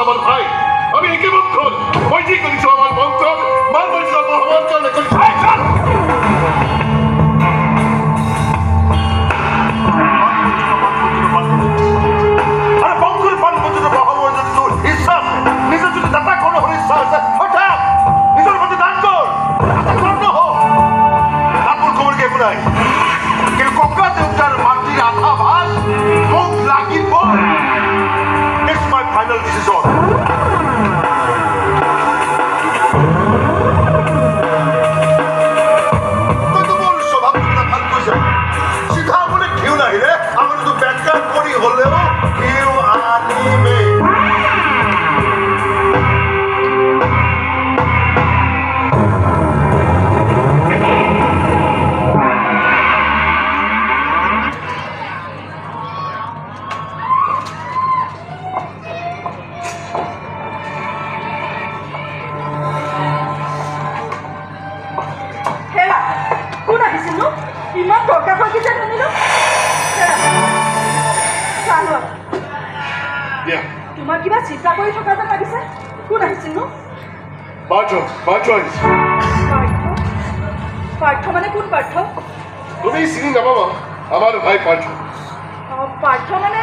আমাৰ ভাই, আমি একে বংশৰ। মই যি কৰিছো আমাৰ বংশৰ মান মৰ্যাদা বহমান কাৰণে কৰিছো। আৰে, বংশৰ মান মৰ্যাদা বঢ়াবৰ যদি তোৰ ইচ্ছা আছে, নিজৰ যদি দাতা কৰ্ণ হোৱাৰ ইচ্ছা আছে, হঠাৎ নিজৰ মতে দান কৰ, দাতা কৰ্ণ হ। তাত মোৰ ক'বলগীয়া একো নাই, কিন্তু ককা দেউতাৰ মাটিৰ আধা ভাগ মোক লাগিব। It's my final decision. তইতো মোৰ স্বভাৱটো কথা ভালকৈ জান। চিধা বোলে ঘিউ নাহিলে আঙুলিটো বেকা কৰি হ'লেও ঘিউ আনিমেই। হেৰা, কোন আহিছিলনো? ইমান দৰকাৰ যে শুনিলো। হেৰা, চাহ লোৱা। দিয়া। তোমাৰ কিবা চিন্তা কৰি থকা যেন লাগিছে। কোন আহিছিলনো? পাৰ্থ, পাৰ্থ আহিছে। পাৰ্থ? পাৰ্থ মানে কোন পাৰ্থ? তুমি চিনি নাপাবা, আমাৰ ভাই পাৰ্থ। অঁ, পাৰ্থ মানে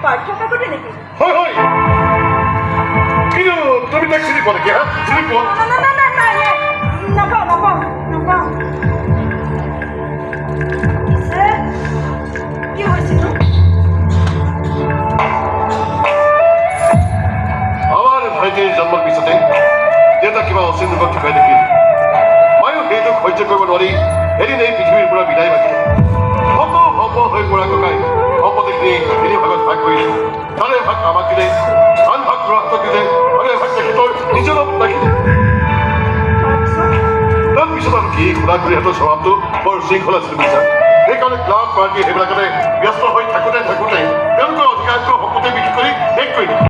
পাৰ্থ কাকতি নেকি? হয়, কিন্তু তুমি তাক চিনি পোৱা নেকি? হা, চিনি পোৱা? না না না না, নাই নাই, নাপাওঁ নাপাওঁ নাপাওঁ। পিছে কি হৈছিলনো? আমাৰ ভাইটিৰ জন্মৰ পিছতে দেউতা কিবা অচিন ৰোগত ঢুকাই থাকিল। মায়ো সেইটোক সহ্য কৰিব নোৱাৰি এদিন এই পৃথিৱীৰ পৰা বিদায় মাগিলে। হত হপ হৈ পৰা ককাই সম্পত্তিখিনি তিনি ভাগত ভাগ কৰিলে। তাৰে এভাগ আমাক দিলে, আন ভাগ খুৰাহঁতক দিলে আৰু এভাগ তেখেতৰ নিজৰ নামত ৰাখিলে। তাৰপিছত? তাৰপিছত আৰু কি, খুৰা খুৰীহঁতৰ স্বভাৱটো বৰ শৃংখল আছিল, বুজিছা? সেইকাৰণে ক্লাব, পাৰ্টি সেইবিলাকতে ব্যস্ত হৈ থাকোঁতে থাকোঁতে তেওঁলোকৰ অধিকাংশ সম্পত্তি বিক্ৰী কৰি শেষ কৰিলে।